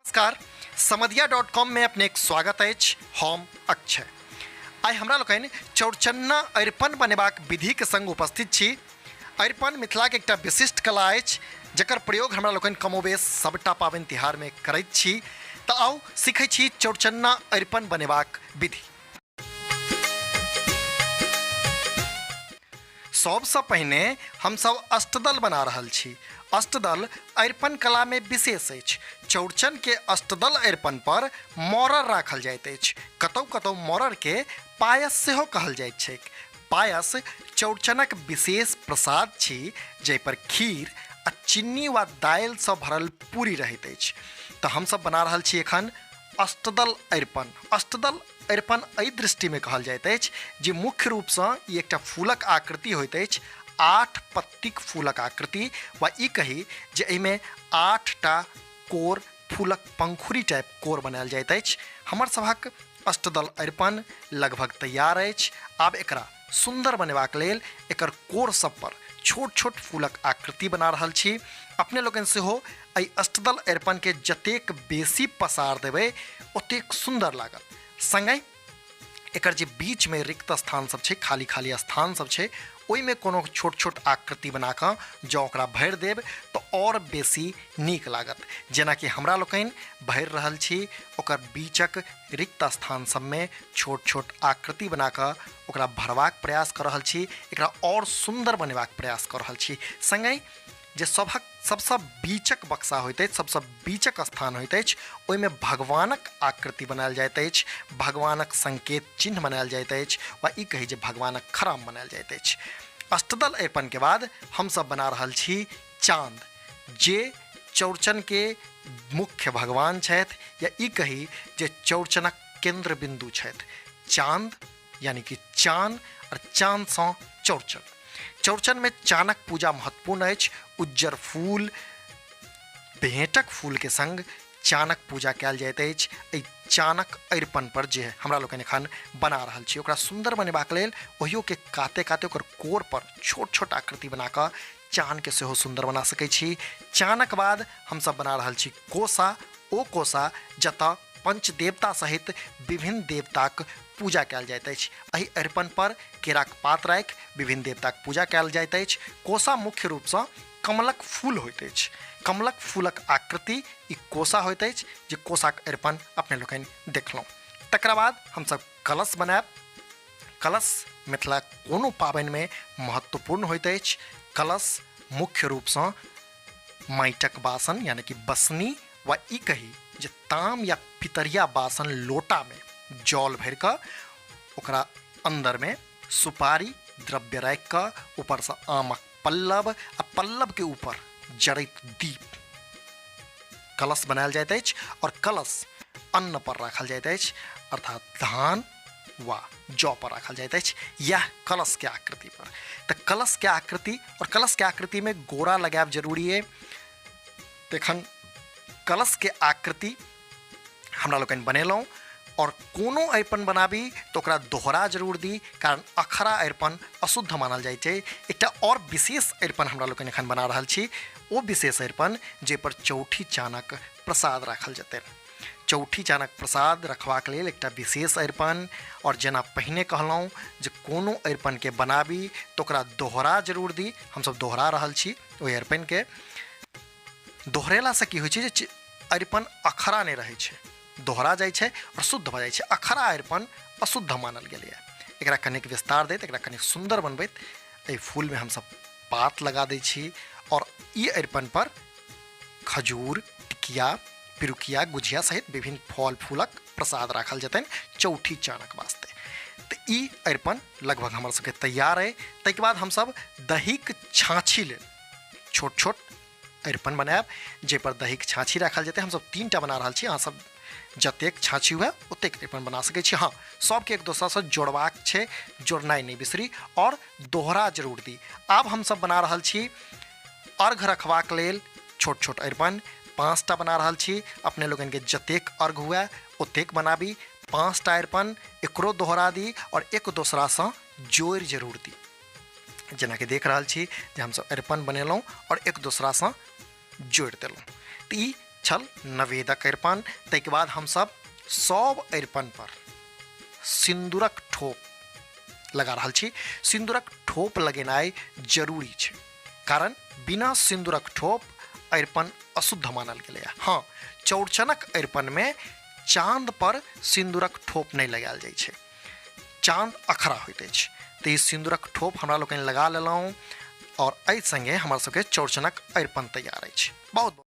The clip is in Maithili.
नमस्कार, समदिया डॉट कॉम में अपनेक स्वागत अछि। हम अक्षय। आइ हमरा लोकनि चौड़चन्ना अरिपन बनेबाक विधिके संग उपस्थित छी। अरिपन मिथिलाके एकटा विशिष्ट कला अछि जकर प्रयोग हमरा लोकनि कमोबेश सबटा पाबनि तिहारमे करैत छी। तऽ आउ सीखै छी चौड़चन्ना अरिपन बनेबाक विधि। सबसँ पहिने हमसब अष्टदल बना रहल छी। अष्टदल अरिपन कलामे विशेष अछि। चौड़चनके अष्टदल अरिपन पर मौरर राखल जाइत अछि। कतौ कतौ मौररके पायस सेहो कहल जाइत छैक। पायस चौड़चनक विशेष प्रसाद छी जाहिपर खीर आ चिन्नी वा दालिसँ भरल पूरी रहैत अछि। तऽ हमसब बना रहल छी एखन अष्टदल अरिपन। अष्टदल अरिपन एहि दृष्टिमे कहल जाइत अछि जे मुख्य रूपसँ ई एकटा फूलक आकृति होइत अछि, 8 पत्तीक फूलक आकृति, वा ई कही जे एहिमे 8टा कोर फूलक पंखुड़ी टाइप कोर बनायल जाइत अछि। हमर सभक अष्टदल अरिपन लगभग तैयार अछि। आब एकरा सुन्दर बनेबाक लेल एकर कोर सब पर छोट छोट फूलक आकृति बना रहल छी। अपने लोकनि सेहो एहि अष्टदल अरिपन के जतेक बेसी पसार देबै ओतेक सुन्दर लागत। संगहि एकर जे बीच में रिक्त स्थान सब छै, खाली खाली स्थान सब छै, ओहिमे कोनो छोट छोट आकृति बना कऽ जँ ओकरा भरि देब तऽ आओर बेसी नीक लागत। जेनाकि हमरा लोकनि भरि रहल छी, ओकर बीचक रिक्त स्थान सबमे छोट छोट आकृति बना कऽ ओकरा भरबाक प्रयास कऽ रहल छी, एकरा आओर सुन्दर बनेबाक प्रयास कऽ रहल छी। सङ्गहि जे सभक सबसँ बीचक बक्सा होइत अछि, सबसँ बीचक स्थान होइत अछि, ओहिमे भगवानक आकृति बनायल जाइत अछि, भगवानक संकेत चिन्ह बनायल जाइत अछि, वा ई कही जे भगवानक खराम बनायल जाइत अछि। अष्टदल अरिपनके बाद हमसब बना रहल छी चाँद, जे चौड़चनके मुख्य भगवान छथि, या ई कही जे चौड़चनक केन्द्र बिन्दु छथि। चाँद यानी कि चान, और चाँदसँ चौड़चन। चौड़चनमे चानक पूजा महत्वपूर्ण अछि। उज्जर फूल, भेंटक फूलके संग चानक पूजा कयल जाइत अछि। एहि चानक अरिपन पर जे हमरा लोकनि एखन बना रहल छी, ओकरा सुन्दर बनेबाक लेल ओहियोके काते काते ओकर कोर पर छोट छोट आकृति बना कऽ चानके सेहो सुन्दर बना सकै छी। चानक बाद हमसब बना रहल छी कोसा। ओ कोसा जतऽ पंचदेवता सहित विभिन्न देवताक पूजा कयल जाइत अछि। एहि अरिपन पर केराक पात राखि विभिन्न देवताक पूजा कयल जाइत अछि। कोसा मुख्य रूपसँ कमलक फूल होइत अछि। कमलक फूलक आकृति ई कोसा होइत अछि, जे कोसाक अरिपन अपने लोकनि देखलहुँ। तकरा बाद हमसब कलश बनायब। कलश मिथिलाक कोनो पाबनिमे महत्वपूर्ण होइत अछि। कलश मुख्य रूपसँ माटिक बासन यानी कि बसनी, वा ई कही जे ताम या पितरिया बासन लोटामे जल भरि कऽ ओकरा अन्दरमे सुपारी द्रव्य राखि कऽ ऊपरसँ आमक पल्लव आ पल्लवके ऊपर जरैत दीप कलश बनायल जाइत अछि, और कलश अन्न पर राखल जाइत अछि, अर्थात धान वा जौ पर राखल जाइत अछि, यह कलश के आकृति पर। तऽ कलश के आकृति, और कलश के आकृति में गोरा लगायब जरूरी है। तखन कलश के आकृति हमरा लोकनि बनेलहुँ, और कोनो अरिपन बनाबी तऽ ओकरा दोहरा जरूर दी, कारण अखरा अरिपन अशुद्ध मानल जाइ छै। एकटा और विशेष अरिपन हमरा लोकनि एखन बना रहल छी, ओ विशेष अरिपन जाहिपर चौठी चानक प्रसाद राखल जेतै। चौठी चानक प्रसाद रखबाक लेल एकटा विशेष अरिपन, और जेना पहिने कहलहुँ जे कोनो अरिपनके बनाबी तऽ ओकरा दोहरा जरूर दी। हमसब दोहरा रहल छी ओहि अरिपनके। दोहरेलासँ की होइ छै जे अरिपन अखरा नहि रहै छै, दोहरा जाइ छै आओर शुद्ध भऽ जाइ छै। अखरा अरिपन अशुद्ध मानल गेलैए। एकरा कनिक विस्तार दैत, एकरा कनिक सुन्दर बनबैत एहि फूलमे हमसब पात लगा दै छी, आओर ई अरिपन पर खजूर, टिकिया, पिरुकिया, गुझिया सहित विभिन्न फल फूलक प्रसाद राखल जेतनि चौठी चानक वास्ते। तऽ ई अरिपन लगभग हमर सबके तैयार अइ। ताहिके बाद हमसब दहीक छाँछी लेल छोट छोट अरिपन बनायब, जाहिपर दहीक छाँछी राखल जेतै। हमसब 3टा बना रहल छी, अहाँसब जतेक छाँछी हुए ओतेक अरिपन बना सकै छी। हँ, सबके एक दोसरासँ जोड़बाक छै, जोड़नाइ नहि बिसरी और दोहरा जरूर दी। आब हमसब बना रहल छी अर्घ रखबाक लेल छोट छोट अरिपन, 5टा बना रहल छी। अपने लोकनिके जतेक अर्घ हुए ओतेक बनाबी। 5टा अरिपन एकरो दोहरा दी और एक दोसरासँ जोड़ि जरूर दी। जेनाकि देख रहल छी जे हमसब अरिपन बनेलहुँ और एक दोसरासँ जोड़ि देलहुँ। तऽ ई छल नवेदक अरिपन। ताहिके बाद हमसभ सब अरिपन पर सिन्दूरक ठोप लगा रहल छी। सिन्दूरक ठोप लगेनाइ जरूरी छै, कारण बिना सिन्दूरक ठोप अरिपन अशुद्ध मानल गेलैए। हँ, चौड़चनक अरिपनमे चाँद पर सिन्दूरक ठोप नहि लगायल जाइ छै, चाँद अखरा होइत अछि। तऽ ई सिन्दूरक ठोप हमरा लोकनि लगा लेलहुँ आओर एहि सङ्गे हमर सबके चौड़चनक अरिपन तैयार अछि। बहुत